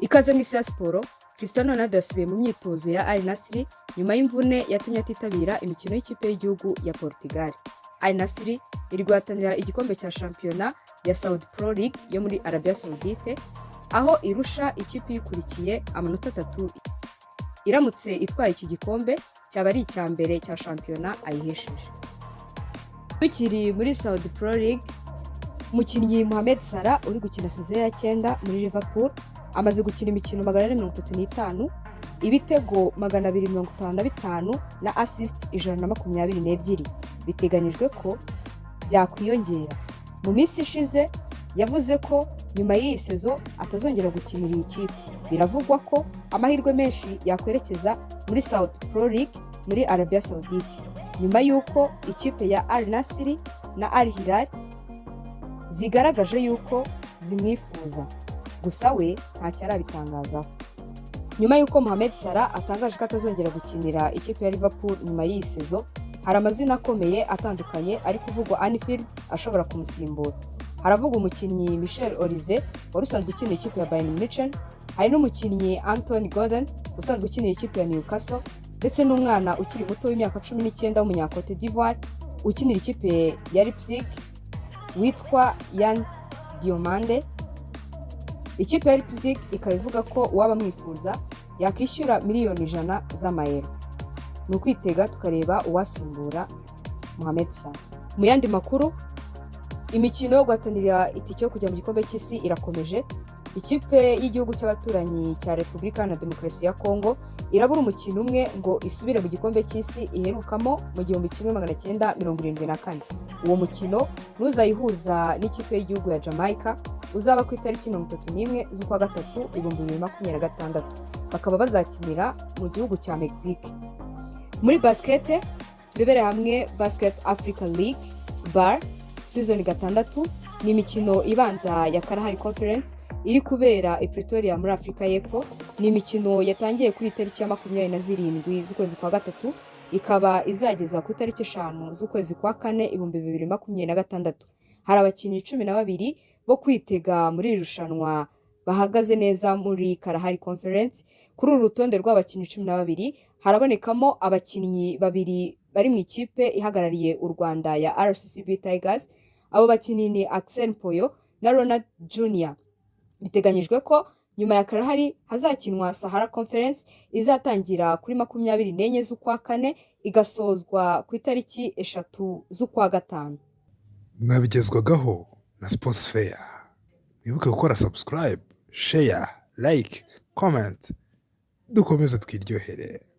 Ikaze mu isi ya siporo. Cristiano Ronaldo yasubiye mu myitozo ya Al Nassr nyuma y'imvune yatumye atitabira imikino y'ikipe y'igihugu ya Portugal. Al Nassr iri guhatanira igikombe cya shampiyona ya Saudi Pro League yo muri Arabia Saudite, aho irusha ikipe iyikurikiye amanota 3. Iramutse itwaye iki gikombe, cyaba ari icya mbere cya shampiyona ayihesheje. Tukiri muri Saudi Pro League, umukinnyi Mohamed Salah uri gukina saison ya cyenda muri Liverpool amaze gukina imikino 435, ibitego 255 na assist 122. Biteganyijwe ko byakwiyongera. Mu minsi ishize yavuze ko nyuma y'iyi saison atazongera gukinira iyi kipe. Biravugwa ko amahirwe menshi yakwerekeza muri Saudi Pro League muri Arabia Saudite, nyuma y'uko ikipe ya Al Nassr na Al Hilal zigaragaje yuko zimwifuza, gusa we ntacyo arabitangazaho. Nyuma y'uko Mohamed Salah atangaje ko atazongera gukinira ikipe ya Liverpool nyuma y'iyi saison, hari amazina akomeye atandukanye ari kuvugwa Anfield ashobora kumusimbura. Haravuga umukinnyi Michel Olise wari usanzwe ukinira ikipe ya Bayern Munich, hari n'umukinnyi Anthony Gordon usanzwe ukinira ikipe ya Newcastle, ndetse n'umwana ukiri muto w'imyaka 19 w'umunya Cote d'Ivoire ukinira ikipe ya Leipzig witwa Yan Diomande. Ikipe ya Leipzig ikaba ivuga ko uwaba amwifuza yakishyura miliyoni 100 z'amayero. Ni ukwitega tukareba uwasimbura Mohamed Salah. Mu yandi makuru, imikino yo guhatanira itike yo kujya mu gikombe cy'isi irakomeje. Ikipe y'igihugu cy'abaturanyi cya Repubulika Iharanira Demokarasi ya Kongo irabura umukino umwe ngo isubire mu gikombe cy'isi iherukamo mu 1974. Uwo mukino n'uzayihuza n'ikipe y'igihugu ya Jamaica, uzaba ku itariki 31 z'ukwa gatatu 2026, bakaba bazakinira mu gihugu cya Mexique. Muri basket, turebere hamwe Basket Africa League BAL season 6. Ni imikino ibanza ya Kalahari Conference iri kubera i Pretoria muri Afurika y'Epfo. Ni imikino yatangiye kuri itariki ya 27 z'ukwezi kwa gatatu, ikaba izageza ku itariki 5 z'ukwezi kwa kane 2026. Hari abakinnyi 12 bo kwitega muri iri rushanwa bahagaze neza muri Kalahari Conference. Kuri uru rutonde rw'abakinnyi 12 harabonekamo abakinnyi babiri bari mu ikipe ihagarariye u Rwanda ya RSSB Tigers. Abo bakinnyi ni Axel Mpoyo na Ronald Junior. Biteganyijwe ko nyuma ya Kalahari hazakinwa Sahara Conference izatangira kuri 24 z'ukwa kane, igasozwa ku itariki 3 z'ukwa gatanu. Mwabigezwagaho na Sports Fair. Mwibuke gukora subscribe, share, like, comment. Dukomeze twiryohere.